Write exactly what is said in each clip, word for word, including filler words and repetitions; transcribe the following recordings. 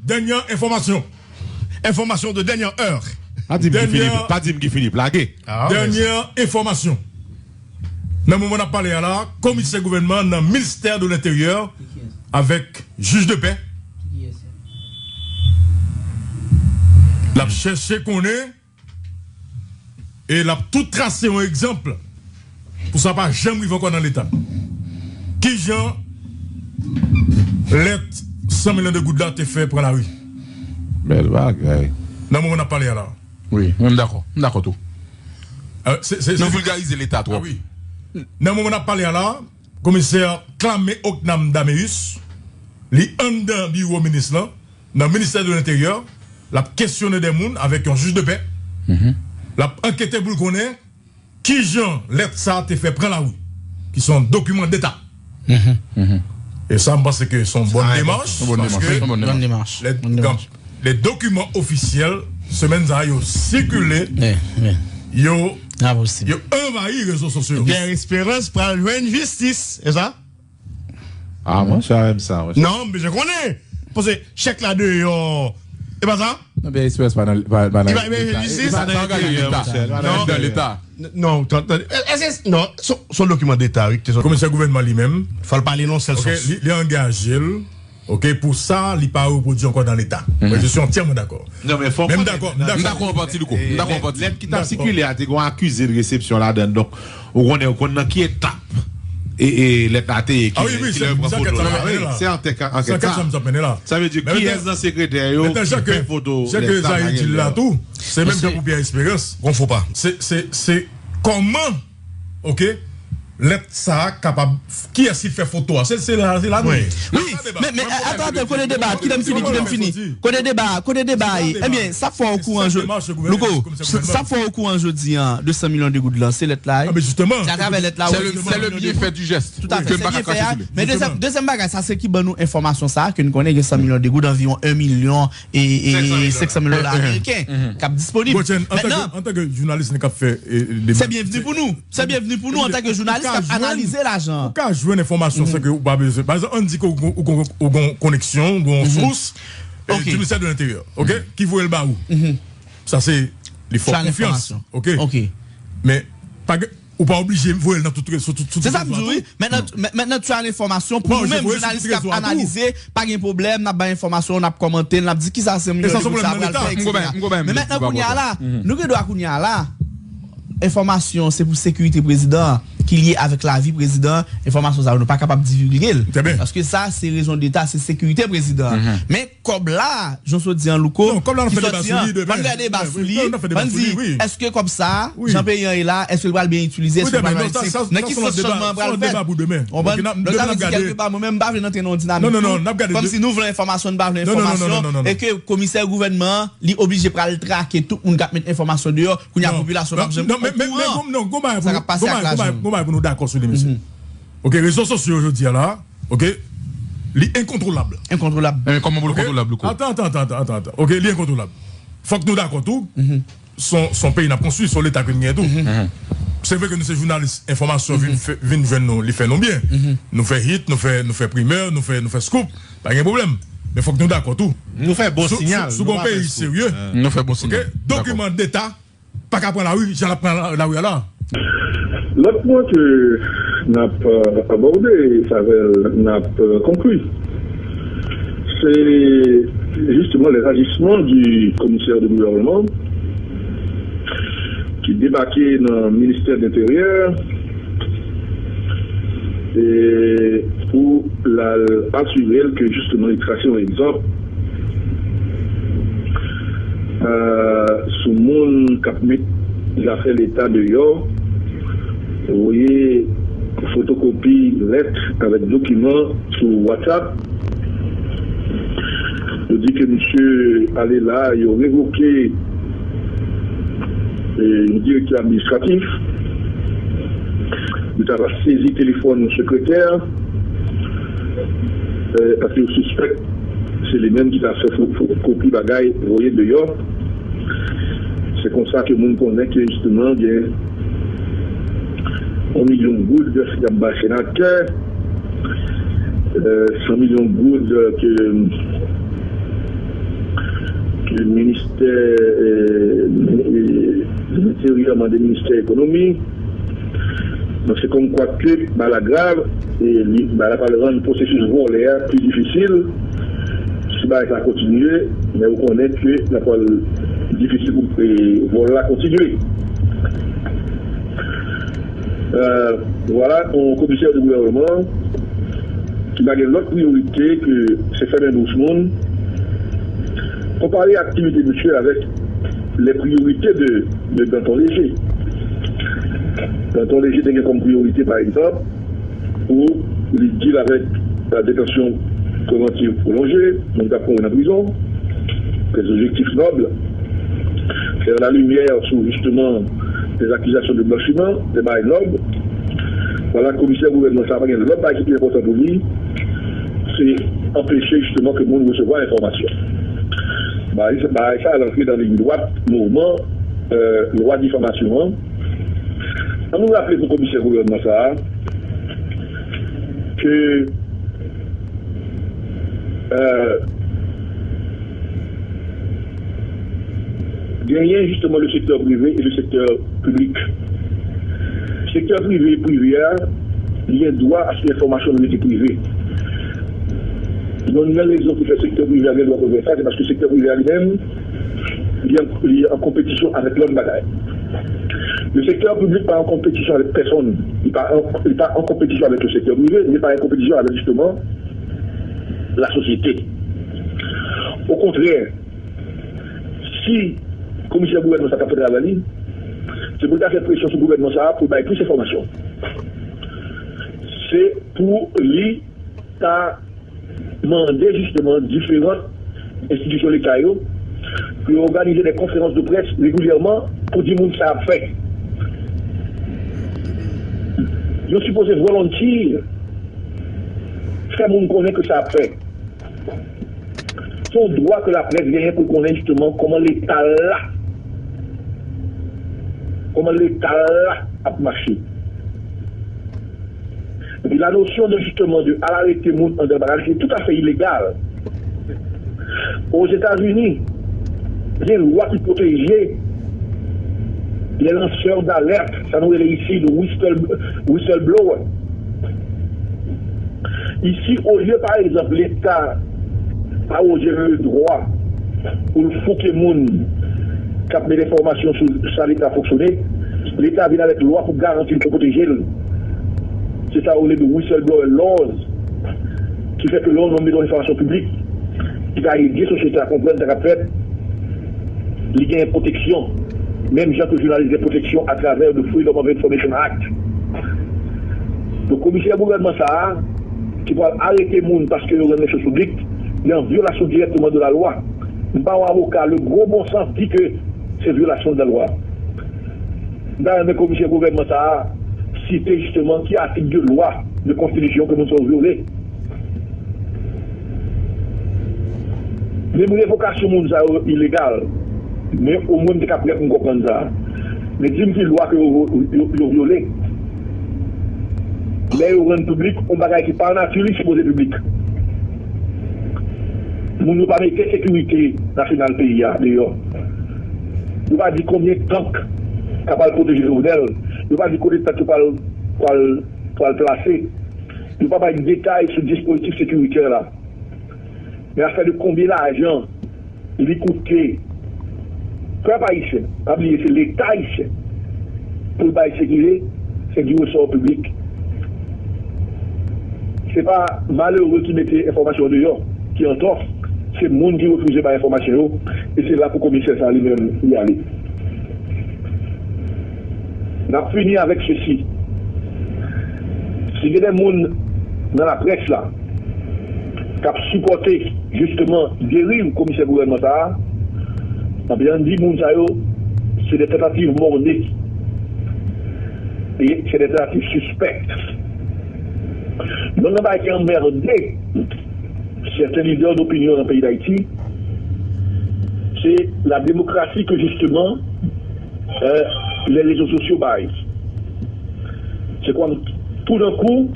Dènyè enfòmasyon. Enfòmasyon de dènyè è. Pa di m ki Philippe, pa di m ki Philippe lage. Dènyè enfòmasyon. Nan moman n ap pale a la, komisè gouvènman nan ministè de lenteryè avèk jij de pè l ap chèche konnen e l ap tou trase yon egzanp pou sa pa janm rive ankò nan Leta. Kijan lèt san milyon de goud la te fè pran lari? Bèl bagay. Nan moman n ap pale a la. Wi, mwen m dakò. M dakò tou. Euh, se- se- Nou se- vilgarize Leta Ah twòp. Wi. Nan moman n ap pale a la, komisè Clame Ocnam Dameus, li anndan biwo minis lan, nan ministè de lenteryè, l ap kesyone de moun avèk yon jij de pè. L ap ankete pou l konnen kijan lèt sa a te fè pran lari, ki se yon dokiman deta. E sa, m panse ke se yon bòn demach. Yon bòn demach, Paske yon bòn Bòn demach. demach. lè Bòn demach. lè dokiman ofisyèl semèn sa a yo sikile, Eh, eh, yo Imposib. yo anvayi rezo sosyo. Pierre Espérance pral jwenn jistis, e sa? Ah, mwen, sa, m sa. Non, men je konnen. Paske chèk la deyò. E pa sa? Non, Pierre Espérance pa nan pa pa nan Li pa nan jistis? pa nan enteryè, monchè. Nan Leta. Non, non, èske non, se se yon dokiman deta, wi. Komisè gouvènman li menm, Fò l pale non sèl ok, sòs. li, li angaje l, ok, pou sa, li pa repwodui ankò nan Leta. Mwen, je suis entièrement d'accord. Non, men fò Men m dakò, m M dakò. dakò an pati liko. M dakò an pati. Lèt ki t ap sikile a te gen akizasyon ladan l. Donk, ou konnen, ou konn nan ki etap e, e lèt la te ye, ki Ah wi, wi, ki se lè yo pran se ankèt foto sa la. m ap mennen la. Se ankèt, Se ankèt ankèt sa. sa m ap mennen la. Sa vle di, Men ki jan- yès nan sekretè yo men jan ki fè ke- foto jan ke lèt la Zahir lage di l la lè? Tou, se menm jan pou Pierre Espérance. Gon fo pa. Se se se kòman, ok, lèt sa a kapab, kiyès ki fè foto a? Se se la, se la nou ye. Wi, men men atann, atann, kote deba, kite m fini, kite m fini. Kote deba, kote deba a ye? Ebyen, sa fè w okouran, Louko, sa fè w okouran jodi a de san milyon de goud lan, se lèt la a ye. Ah, ben, justement. Se atravè lèt la a C'est ye. le, c'est le bienfait du geste Tout à fait, ke se m pa ka byen fè krache a. sou li. Men dezyèm, dezyèm bagay, sa se ki ban nou enfòmasyon sa a, ke n konnen gen san milyon de goud, anviwon yon milyon e senk san mil dola ameriken k ap disponib. Gotchen, antanke Mentnan, antanke jounalis ki ap fè eh, deba, se byenvni pou nou. Se byenvni pou nou antanke jounalis k ap analize lajan. Ou ka jwenn enfòmasyon san ke ou pa bezwen. Pa egzanp, ann di ke ou gon- ou gon- ou gon koneksyon, ou gon sous, eh, Ok. du ministère de l'Intérieur, ok, ki voye l ba ou. Sa se li fè w konfyans, ok. Ok. Men pa gen- ou pa oblije voye l nan tout sou tout sou Se tout sa m di rezo wi. a tou. Mentnan, mentnan, tu as l'information pou Bon, nou je menm, voye jounalis sou k ap tout rezo a tou. Analize, pa gen pwoblèm, n ap bay enfòmasyon, n ap kòmante, n ap di kisa se milyon E sa de se goud sa pwoblèm pral nan fè, Leta. M konprann, etsetera. m konprann, Men m mentnan, konprann. Kounye a la, nou gen dwa kounye a la, enfòmasyon se pou sekirite prezidan an, ki lye avèk lavi prezidan an, enfòmasyon sa yo nou pa kapab divilge l. Trè byen. Paske sa se rezon deta, se sekirite prezidan an. Men kòb la, jan w sot di an, Louko, Non, kòb la, n ap ki fè deba sòti sou an, li demen. ann fè deba Wi, sou li, wi, n ap fè deba ann sou di, li, wi. Èske kòb sa a, Wi. jan peyi an ye la, èske l pral byen itilize, Wi, èske l pral trè byen. Non, sa- realize? sa- Nan sa ki se yon lòt sans deba- chanjman an sa se pral yon fèt? deba pou demen. Ou konprann? Ok, n ap- Donk, demen sa n vle ap di, gade. kèlkepa, mwen menm, m pa vle n antre nan yon dinamik Non, non, non, tou. n ap gade de- Kòmsi nou vle enfòmasyon, nou pa vle Non, non, non, non, enfòmasyon, non, non, non. E ke komisè gouvènman, li oblije pral trake tout moun k ap met enfòmasyon deyò, kounye a popilasyon p ap janm Non, men men men okouran gon- non, gon bagay pou sa k nou- ap pase gon ak bagay- gon bagay- lajan. gon bagay pou nou dakò sou li, mesye. Ok, rezo sosyo yo jodi a la, ok, li enkontwolab. Enkontwolab. Men kòman pou l Ok? kontwolab, Louko? Atann, atann, atann, atann, atann. Ok, li enkontwolab. Fòk nou dakò tou. Son, son peyi n ap konstwi, son leta ke n gen tou. Se vre ke nou se jounalis, enfòmasyon vin fè- vin jwenn nou, li fè nou byen. Nou fè hit, nou fè nou fè primè, nou fè nou fè scoop, pa gen pwoblèm. Men fòk nou dakò tou. Nou fè bon Sou- sinyal. sou- sou gon peyi serye. Nou fè bon Ok, sinyal. dokiman deta pa ka pran lari jan l ap pran lari a la. Lòt pwen ke n ap abòde, avè l n ap konkli, se justement les agissements du commissaire de gouvernement ki debake nan ministè de l'Intérieur e pou l al asire l ke justement li trase yon egzanp sou moun k ap met zafè Leta deyò, voye fotokopi lèt avèk dokiman sou WhatsApp. Yo di ke misye ale la, yo revoke yon direktè administratif. Yo ta sezi telefòn yon sekretè, paske yo sispèk se li menm ki ta fè fotokopi bagay voye deyò. Se konsa ke moun konnen ke jisteman gen yon milyon goud y ap bay senatè, san milyon goud ke Ministè, euh, Enteryè mande Ministè Ekonomi. Donk, se kòmkwa ke bagay la grav, e li, bagay la pral rann pwosesis vòlè a pi difisil. Si bagay sa kontinye, men ou konnen ke l ap pral difisil pou, e, vòl la kontinye. Euh, vwala, yon komisè de gouvènman ki pa gen lòt priyorite ke se fèmen bouch moun. Konpare aktivite misye avèk les priorités de, de Danton Léger. Danton Léger te gen kòm priyorite, pa egzanp, pou li deal avèk la détention préventive prolongée, moun k ap mouri nan prizon, des objectifs nobles, faire la lumière sur justement des accusations de blanchiment, des bagay nòb. Vwala, komisè gouvènman sa a pa gen lòt bagay ki pi enpòtan pou li, se anpeche justement ke moun resevwa enfòmasyon. Bagay, bagay sa a rantre nan liy dwat mouvman, euh, lwa difamasyon an. Ann nou raple pou komisè gouvènman sa a ke, euh, genyen justement le secteur privé et le secteur public. Sektè prive, prive a, li gen dwa a se enfòmasyon l rete prive. Youn nan rezon ki fè sektè prive a gen dwa pou l fè sa, se paske sektè prive a li menm, li an, li an konpetisyon avèk lòt bagay. Le secteur public pa an konpetisyon avèk pèsonn. Li pa an, li pa an konpetisyon avèk le secteur privé, li pa an konpetisyon avèk, justement, la société. Au contraire, si komisè gouvènman sa t ap fè travay li, se pou l ta fè presyon sou gouvènman sa a pou l bay plis enfòmasyon. Se pou li ta mande, justement, diferan enstitisyon Leta yo pou yo òganize de konferans de près regilyèman pou di moun sa ap fè. Yo sipoze volontiye fè moun konnen ke sa ap fè. Se yon dwa ke laprès genyen pou l konnen, justement, kòman Leta la, kòman Leta la ap mache. Epi la notion de, justement, de al arete moun anndan bagay, se toutafè ilegal. Aux États-Unis, gen lwa ki pwoteje les lanceurs d'alerte, sa nou rele isi de whistle, whistleblower. Isi, olye, pa egzanp, Leta pa wè gen le dwa pou l fouke moun k ap mete enfòmasyon sou sa Leta fonksyone, Leta vin avèk lwa pou garanti l, pou pwoteje l. Se sa yo rele de whistleblower laws, ki fè ke lè yon nonm mete yon enfòmasyon piblik, ki ka ede sosyete a konprann sa k ap fèt, li genyen pwoteksyon, menm jan ke jounalis gen pwoteksyon atravè the Freedom of Information Act. Donk, komisè gouvènman sa a, ki pral arete moun paske yo rann yon choz piblik, li an vyolasyon dirèkteman de la lwa. M pa yon avoka, le gros bon sens di ke se vyolasyon de la lwa. M ta renmen komisè gouvènman sa a site jisteman ki atik de lwa, de konstitisyon ke moun sa yo vyole. Menm revokasyon moun sa yo ilegal. Men omwen m te ka prè pou m konprann sa. Men di m ki lwa ke yo, yo, yo vyole. Lè yo rann piblik yon bagay ki pa nati li sipoze piblik. Moun yo pa mete sekirite nasyonal peyi a deyò. Yo pa di konbyen tank k ap al pwoteje Jovenel. Yo pa di kote tank yo pral, pral, pral plase. Yo pa bay detay sou dispozitif sekiritè la. Men afè de konbyen lajan li koute pèp ayisyen, pa bliye se Leta ayisyen, pou l bay sekirite, se di resò piblik. Se pa malere ki mete enfòmasyon deyò ki antò, se moun ki refize bay enfòmasyon yo, e se la pou komisè sa li menm li ale. N ap fini avèk sesi. Si gen de moun nan laprès la k ap sipòte, jisteman, deriv komisè gouvènman sa a, anben, ann di moun sa yo, se de tantativ mòne. E se de tantativ sispèk. Youn nan bagay ki anmède sèten lidè dopinyon nan peyi Dayiti, se la demokrasi ke, jisteman, euh, les réseaux sociaux bay. Se kòm, tout d'un coup,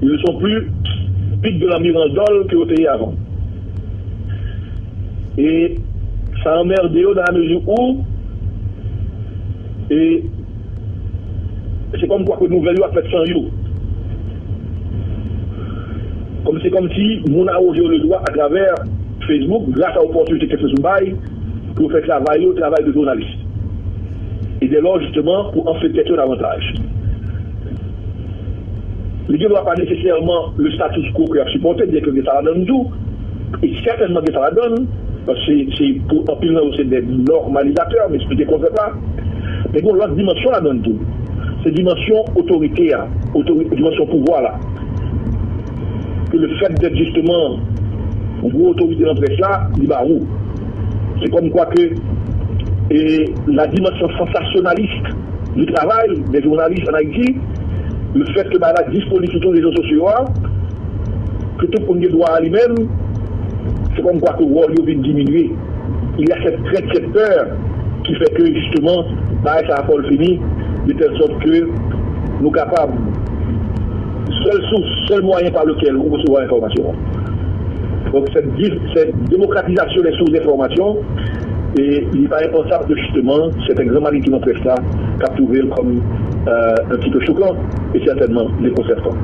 ils ne sont plus pic de la mirandole ke yo te ye avan. E sa anmède yo nan la mezi ou e se kòm kwa ke nouvèl yo ap fèt san yo. Kòm se kòm si moun awoze yo le dwa atravè Facebook gras a opòtinite ke Facebook bay pou yo fè travay yo, travay de jounalis. E dè lò, jisteman, pou anfle tèt yo davantaj. Li gen dwa pa nesesèman le status quo ke y ap sipòte, byen ke gen sa ladan l tou, e sètènman gen sa ladan l, paske se pou anpil nan yo se de nòmalizatè, m eksplike konsèp la. Men gen yon lòt dimansyon ladan l tou. Se dimansyon otorite a, otori, dimansyon pouvwa la. Ke le fèt dèt jisteman yon gwo otorite nan près la, li ba ou. Se kòm kwa ke e la dimansyon sansasyonalis du travay dè jounalis an Ayiti, le fèt ke bagay la disponib sou tout rezo sosyo a, ke tout moun gen dwa a li menm, se kòm kwa ke wòl yo vin diminye. Il y a cette crainte, cette peur qui fait que justement bagay sa a fò l fini de telle sorte que nou kapab sèl sous, sèl mwayen pa lekel ou resevwa enfòmasyon an. Donk cette, cette démocratisation des sources d'information e li pa enpansab de justement cette examen ki nan près la k ap twouve l kòm euh, un petit peu choquant et certainement déconcertant.